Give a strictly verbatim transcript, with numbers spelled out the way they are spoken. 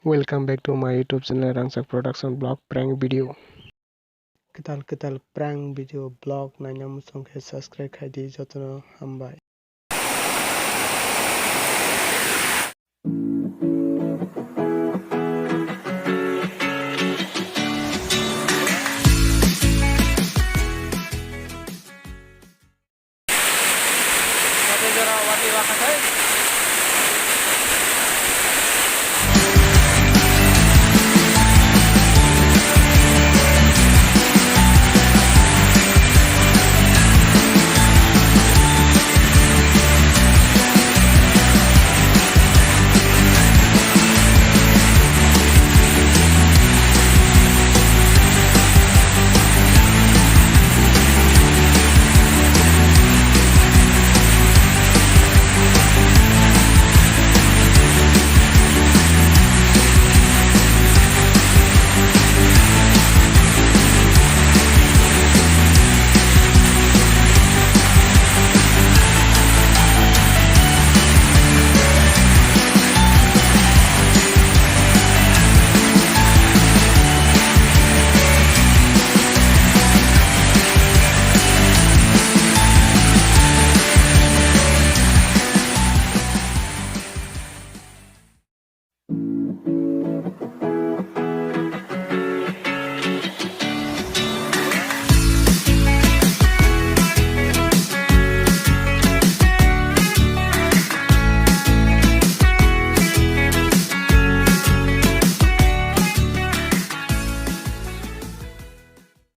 Welcome back to my YouTube channel Rangchak Production Vlog Prank Video. Kwtal kwtal prank video vlog naina muchung khe subscribe khai di, jotono hambai.